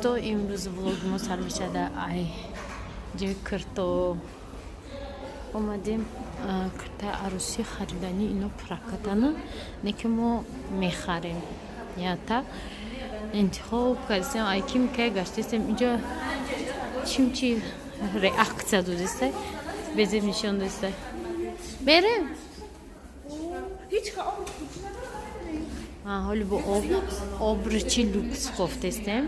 Дӯсто, имрӯз влоги мо сар мешада ай ҷои кирто. Омадем киртаи арӯсӣ хариданӣ, ино прокатана, не ки мо мехарем. Ята интихоб кардистем, ай ким кай гаштистем, инҷо чим чи реаксия додистай, безеб нишон додистай. Мерем? Ҳоли бо обручи люкс кофтестем.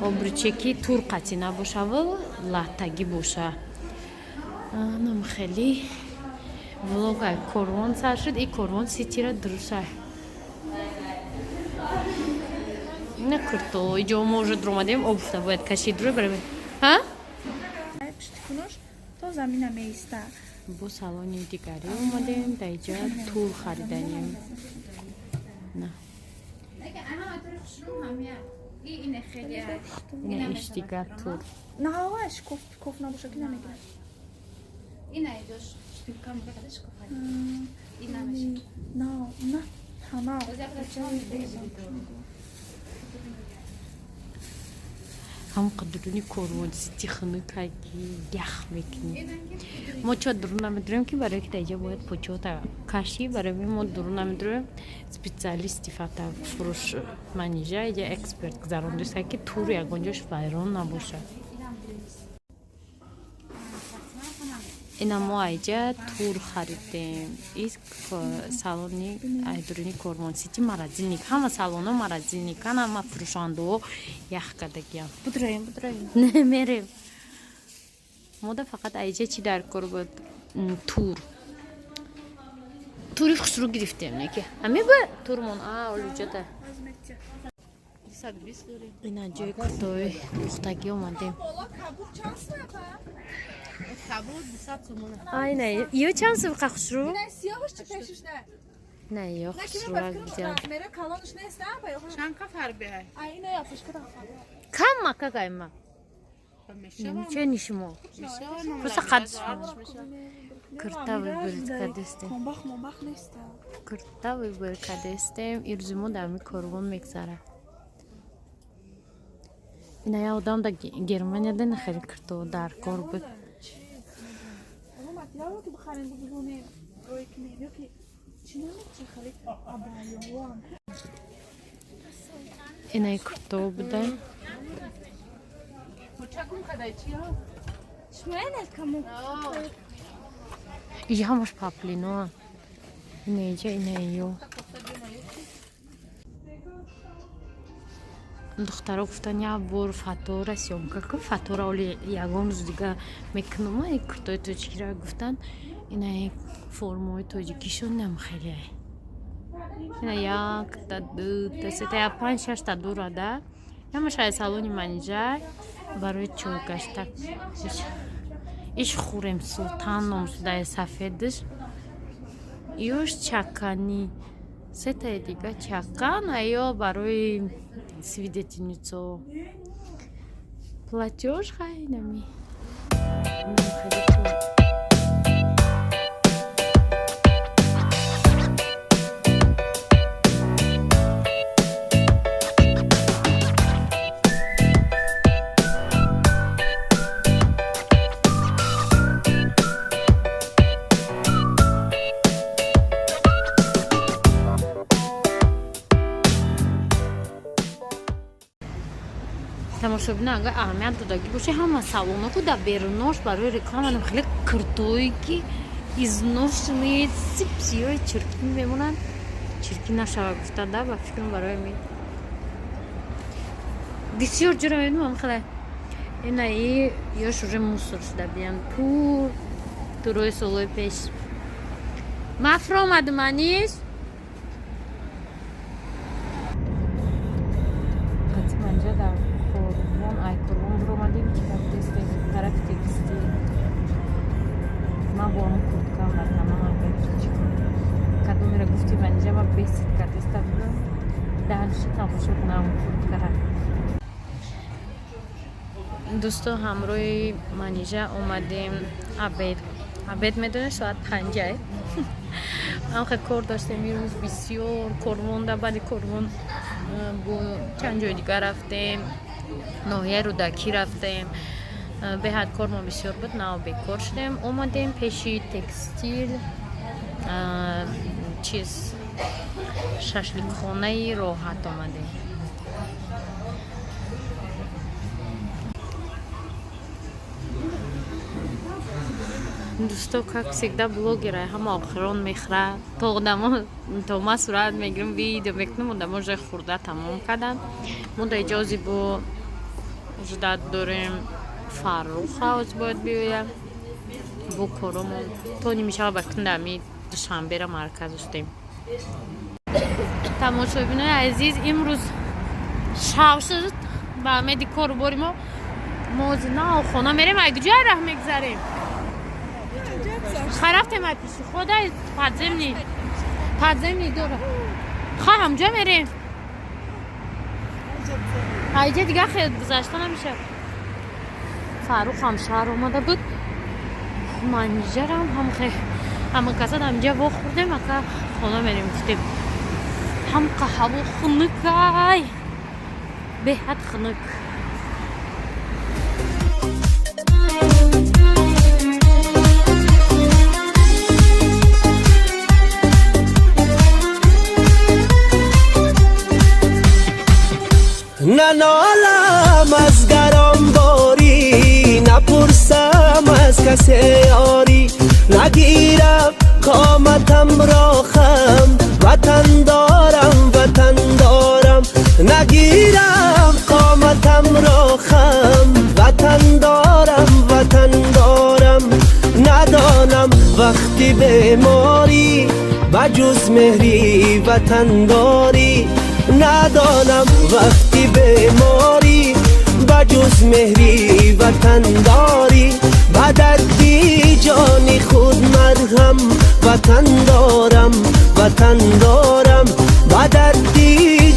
Обруче ки тур қатӣ набошаву латтагӣ боша. Нам хеле влог ай Корвон сар шуд. И Корвон Ситира дурусай. На курто иҷо мо уже дуромадем, обуфта бояд кашид рӯй барем. Ҳа? То замина меиста. Бо салони дигарӣ омадем, дар иҷа тур хариданем. На. Ина иш дигар тур. На, ҳаваш коф коф набоша ки намегирад. На, на, ҳама. Ҳам қадруни Корвон Сити хунукай ки ях мекунӣ. Мо чо дурун намедурем, ки барое ки дар иҷа бояд почота кашӣ, барои мо дурун намедурем. Специалисти фата фурӯш манижа иҷа эксперт гузарондиста, ки тур ягон ҷош вайрон набошад. Ина мо айҷа тур харидем. И салони айдуруни Корвон Сити морозильник, ҳама салоно морозильникан, ҳама фурӯшандаҳо ях кардагиям. Будроем, будроем. Не, мерем. Мода фақат айҷа чӣ дар кор буд? Тур, тури хушрӯ гирифтем, неки ҳами ба турмон а олуҷата. Ина ҷои куртои пухтагӣ омадем. Ай, на, ё чанд субқа хушрӯ? Не, ё хушрӯак бизяд. Кам мака гайма. Чени шумо? Просто қад курта выбор кардестем. Курта выбор кардестем. Ирӯзи мо дар ми Корвон мегзарад. Ина я одам дар Германияда нахеле курто дар кор буд. Материалро ки бихарем, бузонем, рой кунем, ё ки чӣ намечи хали абаёам. Инаи курто буда. Иҷа ҳамаш паплиноа. Ина иҷа, ина ё. Духтаро гуфтан, як бор фатора съёмка кун, фатора оли ягон рӯз дига мекунам, и куртои тоҷикиро гуфтан. Ина формаҳои тоҷикишон нам хеле. Ина якта, дута, сета, я панҷ, шашта дурада. Ҳамаш ай салони манижа барои чой гашта. Иш Хурем Султан ном шудаи сафедаш. Ёш чаканӣ. Сетаи дига чакан, а ё барои свидетельницо. Платёж хай нами. Хеле. Тамошобина, агар аҳамият додагӣ боша, ҳама салоно ку дар берунош барои реклама хеле куртое ки изношенные, сип-сиёи чиркин мемонанд, чиркин нашава гуфта да, ба фикрам барои ми бисёр ҷура мебинам хеле. Инаи ёш уже мусор шуда биян пур турои солҳои пеш. Мафро омадум анис. Қатиманҷа дар Корвон, ай Корвон биромадем, рафтестем тарафи текстил. Ман бо ҳамн курткам дар танам кадомеро гуфти манижа, ма бесид кардеста будам. Дальше тамошо кунам курткара. Дӯсто, ҳамроҳи Манижа омадем обед. Обед медонед, соат 5-ай. Ҳамхе кор доштем ирӯз бисёр Корвонда, баъди Корвон бо чанд ҷои дигар рафтем. Ноҳияи Рӯдакӣ рафтем. Беҳад кор мо бисёр буд, нав бекор шудем, омадем пеши текстил, чиз, шашликхонаи Роҳат омадем. Дӯсто, как всегда, блогера ҳама охирон мехӯрад. То одамо, то ма сурат мегирам, видео мекунам, одамо уже хӯрда тамом карданд. Мо дар иҷози бо ждать дорем Фарруха, оз бояд биёяд бо коромон то нимишава. Ба кунда ами Душанбера марказ шудем. Тамошобинои азиз, имрӯз шав шуд ба умеди кору бори мо. Мо ози нав хона мерем. Ай куҷоя раҳ мегзарем? Хай, рафтем ай пеши ходай подземный дора. Хай, ҳамҷо мерем. Айҷа дига хел гузашта намешавад. Фаррух ҳам шаҳр омада буд, манҷарам ҳам ҳама касад. Ҳамҷа вохӯрдем, ака хона мерем гуфтем. Ҳамқа ҳаво хунукай, беҳад хунук. Нанолам аз гаронборӣ, напурсам аз касе ёрӣ, нагирам қоматамро хам, ватан дорам, ватан дорам, нагирам қоматамро хам, ватан дорам, ватан дорам. Надонам вақти беморӣ ба ҷуз меҳри ватандорӣ, надонам вақти беморӣ ба ҷуз меҳри ватандорӣ, ба дарди ҷони худ марҳам, ватан дорам, ватан дорам, ба дарди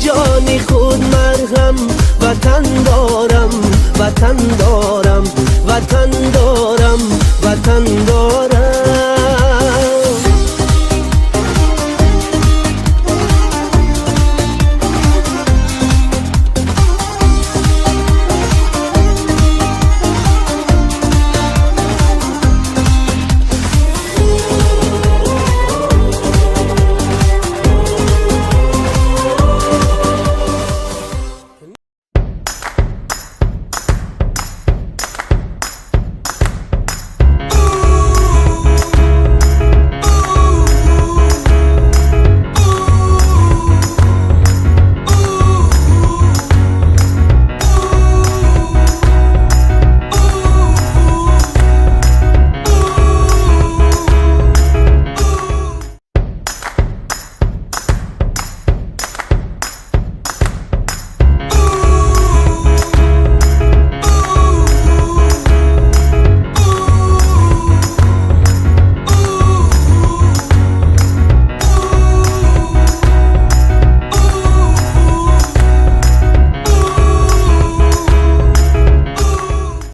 ҷони худ марҳам, ватан дорам, ватан дорам, ватан дорам.